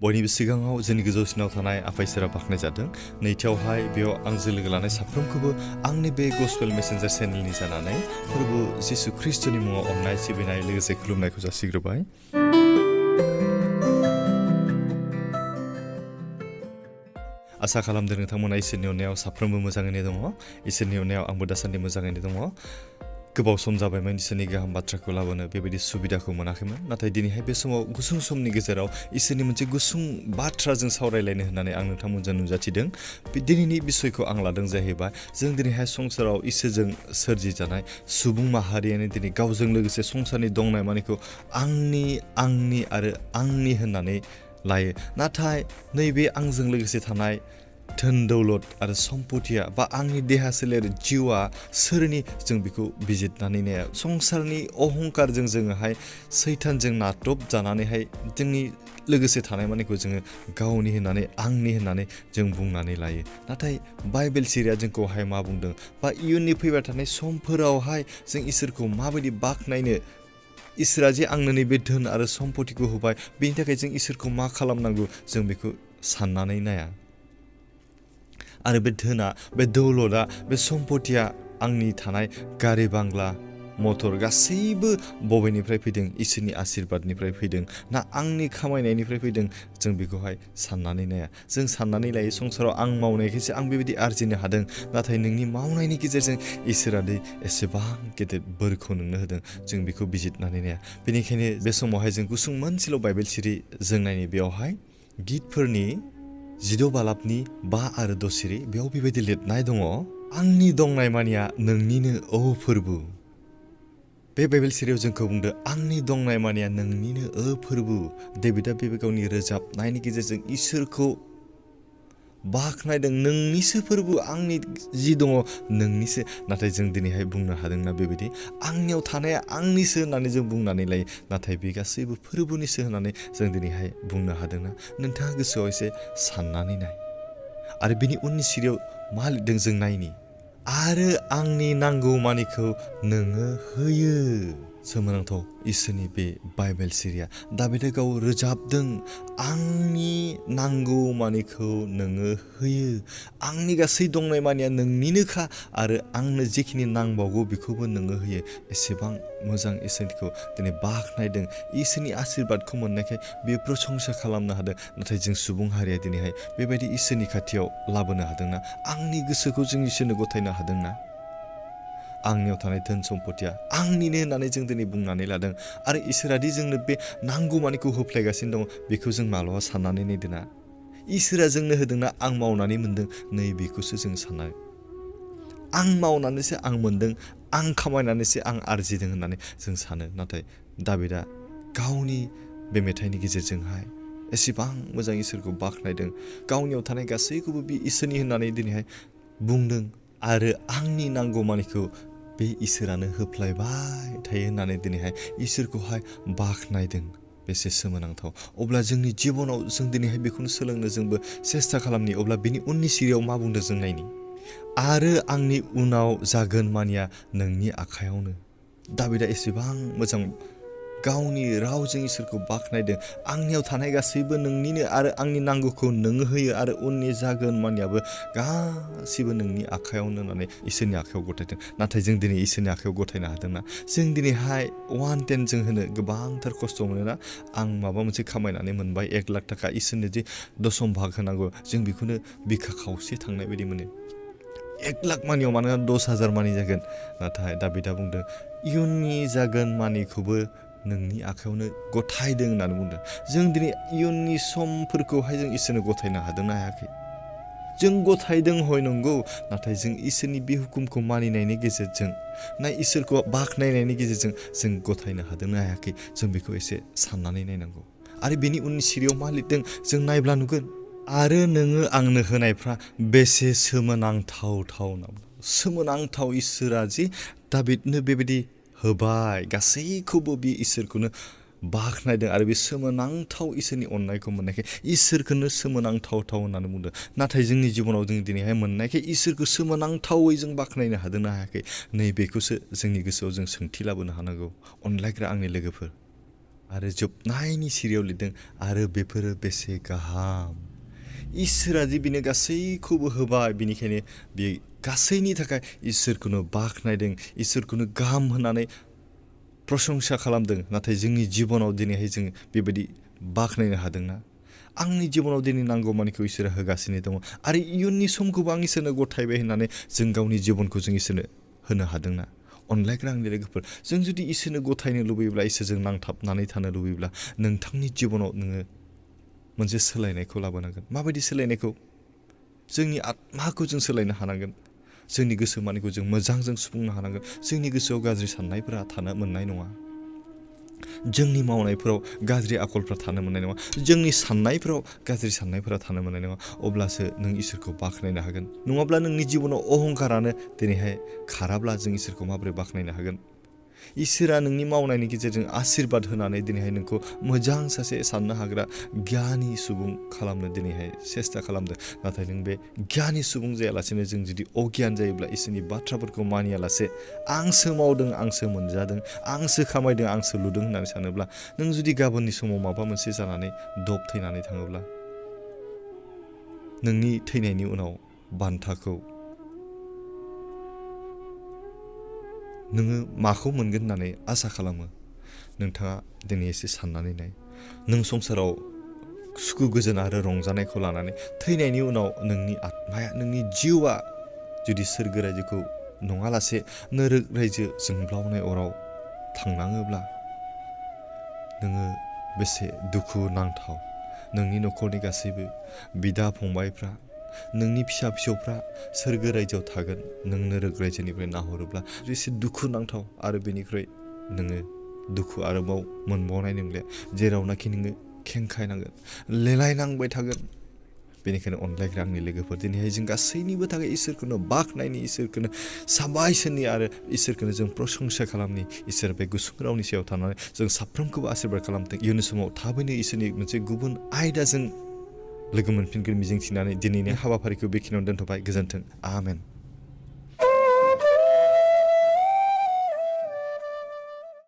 बयनिबो सिगाङाव जोंनि गोजौसिनाव थानाय आफा इसोरा बाख्नाय जादों। नैथियावहाय बेयाव आंजों लोगो लानाय साफ्रोमखौबो आंनि बे गस्पेल मेसेन्जार चेनेलनि जानानै प्रभु जिसु ख्रिस्टनि मुङाव अननाय सिबिनाय लोगोसे खुलुमनायखौ जासिग्रोबाय। आसा खालामदों नोंथांमोना इसोरनि अननायाव साफ्रोमबो मोजाङैनो दङ। इसोरनि अननायाव आंबो दासान्दि मोजाङैनो दङ। गोबाव सम जाबायमोन इसोरनि गाहाम बाथ्राखौ लाबोनो बेबायदि सुबिदाखौ मोनाखैमोन। नाथाय दिनैहाय बे समाव गुसुं समनि गेजेराव इसोरनि मोनसे गुसुं बाथ्राजों सावरायलायनो होननानै आं नोंथांमोनजों नुजाथिदों। दिनैनि बिसयखौ आं लादों जाहैबाय जों दिनैहाय संसाराव इसोरजों सोरजिजानाय सुबुं माहारियानो दिनै गावजों लोगोसे संसारनि दंनाय मानिखौ आंनि आरो आंनि होननानै लायो। नाथाय नैबे आंजों लोगोसे थानाय धोन दौलत आरो सम्पतिया बा आंनि देहा सोलेर जिउआ सोरनि जों बेखौ बिजिरनानै नाया। संसारनि अहंकारजों जोङोहाय सैतानजों नाख्रब जानानैहाय जोंनि लोगोसे थानाय मानिखौ जोङो गावनि होननानै आंनि होननानै जों बुंनानै लायो। नाथाय बाइबेल सिरिया जोंखौहाय मा बुंदों बा इयुननि फैबाय थानाय समफोरावहाय जों इसोरखौ माबायदि बाख्नायनो, इसोरा जे आंनो नैबे धोन आरो सम्पतिखौ होबाय बेनि थाखाय जों इसोरखौ मा खालामनांगौ जों बेखौ साननानै नाया। आरो बे धोना, बे दौलतआ, बे सम्पतिया आंनि थानाय गारि बांला मटर गासैबो बबेनिफ्राय फैदों? इसोरनि आशीर्बादनिफ्राय फैदों ना आंनि खामायनायनिफ्राय फैदों? जों बेखौहाय साननानै नाया। जों साननानै लायो संसाराव आं मावनायखायसो आं बेबायदि आरजिनो हादों। नाथाय नोंनि मावनायनि गेजेरजों इसोरा दि एसेबां गेदेर बोरखौ नोंनो होदों जों बेखौ बिजिरनानै नाया। बेनिखायनो बे समावहाय जों गुसुं मोनसेल' बाइबेल सिरि जों नायनि। बेयावहाय गितफोरनि 16 बालाबनि 5 आरो 6 सिरि बेयाव बेबायदि लिरनाय दङ, आंनि दंनाय मानिया नोंनिनो औ फोरबो। बे बाइबेल सिरियाव जोंखौ बुंदो आंनि दंनाय मानिया नोंनिनो फोरबो। डेभिडआ बे गावनि रोजाबनायनि गेजेरजों इसोरखौ बाख्नायदों। नोंनिसो फोरबो, आंनि जि दङ नोंनिसो। नाथाय जों दिनैहाय बुंनो हादोंना बेबायदि आंनियाव थानाया आंनिसो होननानै जों बुंनानै लायो। नाथाय बे गासैबो फोरबोनिसो होननानै जों दिनैहाय बुंनो हादोंना? नोंथाङा गोसोआव एसे साननानै नाय। आरो बेनि उननि सिरियाव मा लिरदों जों नायनि। आरो आंनि नांगौ मानिखौ नोङो होयो। सोमोनांथाव इसोरनि बे बाइबेल सिरिया। दाभिदआ गाव रोजाबदों, आंनि नांगौ मानिखौ नोङो होयो। आंनि गासै दंनाय मानिया नोंनिनोखा आरो आंनो जेखिनि नांबावगौ बेखौबो नोङो होयो। एसेबां मोजां इसोरखौ दिनै बाख्नायदों। इसोरनि आशीर्बादखौ मोननायखाय बेयो प्रशंसा खालामनो हादों। नाथाय जों सुबुं हारिया दिनैहाय बेबायदि इसोरनि खाथियाव लाबोनो हादोंना? आंनि गोसोखौ जों इसोरनो गथायनो हादोंना? आंनियाव थानाय धोन सम्पतिया आंनिनो होननानै जों दिनै बुंनानै लादों। आरो इसोरादि जोंनो बे नांगौ मानिखौ होफ्लायगासिनो दङ बेखौ जों माब्लाबा साननानै नायदोंना? इसोरा जोंनो होदोंना आं मावनानै मोनदों? नै बेखौसो जों साननाय। आं मावनानैसो आं मोनदों, आं खामायनानैसो आं आरजिदों होननानै जों सानो। नाथाय दाभिदआ गावनि बे मेथाइनि गेजेरजोंहाय एसेबां मोजां इसोरखौ बाख्नायदों। गावनियाव थानाय गासैखौबो बे इसोरनि होननानै दिनैहाय बुंदों। आरो आंनि नांगौ मानिखौ बे इसोरानो होफ्लायबाय थायो होननानै दिनैहाय इसोरखौहाय बाख्नायदों। बेसे सोमोनांथाव। अब्ला जोंनि जिबनाव जों दिनैहाय बेखौनो सोलोंनो जोंबो सेस्था खालामनि। अब्ला बिनि उननि सिरियाव मा बुंदों जों नायनि। आरो आंनि उनाव जागोन मानिया नोंनि आखायावनो। दाभिदआ एसेबां मोजां गावनि रावजों इसोरखौ बाख्नायदों। आंनियाव थानाय गासैबो नोंनिनो आरो आंनि नांगौखौ नोङो होयो आरो उननि जागोन मानियाबो गासिबो नोंनि आखायावनो होननानै इसोरनि आखायाव गथायदों। नाथाय जों दिनै इसोरनि आखायाव गथायनो हादोंना? जों दिनैहाय 110 जों होनो गोबांथार खस्थ' मोनोना? आं माबा मोनसे खामायनानै मोनबाय 1 लाख थाखा, इसोरनो जे दशम भाग होनांगौ जों बेखौनो बिखा खावसे थांनाय बायदि मोनो। 1 लाख मानियाव मानोना 10,000 मानि जागोन। नाथाय दाभिदआ बुंदों इयुननि जागोन मानिखौबो नोंनि आखायावनो गथायदों होननानै बुंदों। जों दिनै इयुननि समफोरखौहाय जों इसोरनो गथायनो हादोंना हायाखै? जों गथायदों हय नंगौ। नाथाय जों इसोरनि बे हुकुमखौ मानिनायनि गेजेरजों ना इसोरखौ बाख्नायनायनि गेजेरजों जों गथायनो हादोंना हायाखै? जों बेखौ एसे साननानै नायनांगौ। आरो बेनि उननि सिरियाव मा लिरदों जों नायब्ला नुगोन। आरो नोङो आंनो होनायफ्रा बेसे सोमोनांथाव थाव। सोमोनांथाव इसोरा जे दाभिदनो बेबायदि होबाय। गासैखौबो बे इसोरखौनो बाख्नायदों आरो बे सोमोनांथाव इसोरनि अननायखौ मोननायखाय इसोरखौनो सोमोनांथाव थाव होननानै बुंदों। नाथाय जोंनि जिबनाव जों दिनैहाय मोननायखाय इसोरखौ सोमोनांथावै जों बाख्नायनो हादोंना हायाखै? नै बेखौसो जोंनि गोसोआव जों सोंथि लाबोनो हानांगौ। अनलायग्रा आंनि लोगोफोर, आरो जोबनायनि सिरियाव लिरदों आरो बेफोरो बेसे गाहाम इसोरा दि बिनो गासैखौबो होबाय बिनिखायनो बे गासैनि थाखाय इसोरखौनो बाख्नायदों इसोरखौनो गाहाम होनानै प्रशंसा खालामदों नाथाय जोंनि जिबनाव दिनैहाय जों बेबायदि बाख्नायनो हादोंना आंनि जिबनाव दिनै नांगौमानिखौ इसोरा होगासिनो दङ आरो इयुननि समखौबो आं इसोरनो गथायबाय होननानै जों गावनि जिबनखौ जों इसोरनो होनो हादोंना अनलायग्रा आंनि लोगोफोर जों जुदि इसोरनो गथायनो लुबैयोब्ला इसोरजों नांथाबनानै थानो लुबैयोब्ला नोंथांनि जिबनाव नोङो मोनसे सोलायनायखौ लाबोनांगोन माबायदि सोलायनायखौ जोंनि आत्माखौ जों सोलायनो हानांगोन जोंनि गोसो मानिखौ जों मोजांजों सुफुंनो हानांगोन जोंनि गोसोआव गाज्रि साननायफोरा थानो मोननाय नङा जोंनि मावनायफोराव गाज्रि आखलफ्रा थानो मोननाय नङा जोंनि साननायफोराव गाज्रि साननायफोरा थानो मोननाय नङा अब्लासो नों इसोरखौ बाख्नायनो हागोन नङाब्ला नोंनि जिबनाव अहंकारानो दिनैहाय खाराब्ला जों इसोरखौ माबोरै बाख्नायनो हागोन इसोरा नोंनि मावनायनि गेजेरजों आशीर्बाद होनानै दिनैहाय नोंखौ मोजां सासे साननो हाग्रा गियानि सुबुं खालामनो दिनैहाय सेस्था खालामदों नाथाय नों बे गियानि सुबुं जायालासेनो जों जुदि अगियान जायोब्ला इसोरनि बाथ्राफोरखौ मानियालासे आंसो मावदों आंसो मोनजादों आंसो खामायदों आंसो लुदों होननानै सानोब्ला नों जुदि गाबोननि समाव माबा मोनसे जानानै दब थैनानै थाङोब्ला नोंनि थैनायनि उनाव बान्थाखौ नोङो माखौ मोनगोन होननानै आसा खालामो नोंथाङा दिनै एसे साननानै नाय नों संसाराव सुखु गोजोन आरो रंजानायखौ लानानै थैनायनि उनाव नोंनि आत्माया नोंनि जिउआ जुदि सोरगो रायजोखौ नङालासे नोरक रायजो जोंब्लावनाय अराव थांनाङोब्ला नोङो बेसे दुखु नांथाव नोंनि न'खरनि गासैबो बिदा फंबायफ्रा नोंनि फिसा फिसौफ्रा सोरगो रायजोआव थागोन नों नोरक रायजोनिफ्राय नाहरोब्ला एसे दुखु नांथाव आरो बेनिख्रुइ नोङो दुखु आरोबाव मोनबावनाय नंले जेरावनाखि नोङो खेंखायनांगोन लेलायनांबाय थागोन बेनिखायनो अनलायग्रा आंनि लोगोफोर दिनैहाय जों गासैनिबो थाखाय इसोरखौनो बाख्नायनि इसोरखौनो साबायसोरनि आरो इसोरखौनो जों प्रशंसा खालामनि इसोर बे गुसुं रावनि सायाव थानानै जों साफ्रोमखौबो आशीर्बाद खालामथों इयुन समाव थाबैनो इसोरनि मोनसे गुबुन आयदाजों लोगो मोनफिनगोन मिजिंथिनानै दिनैनि हाबाफारिखौ बेखिनियावनो दोनथ'बाय गोजोन्थों आमेन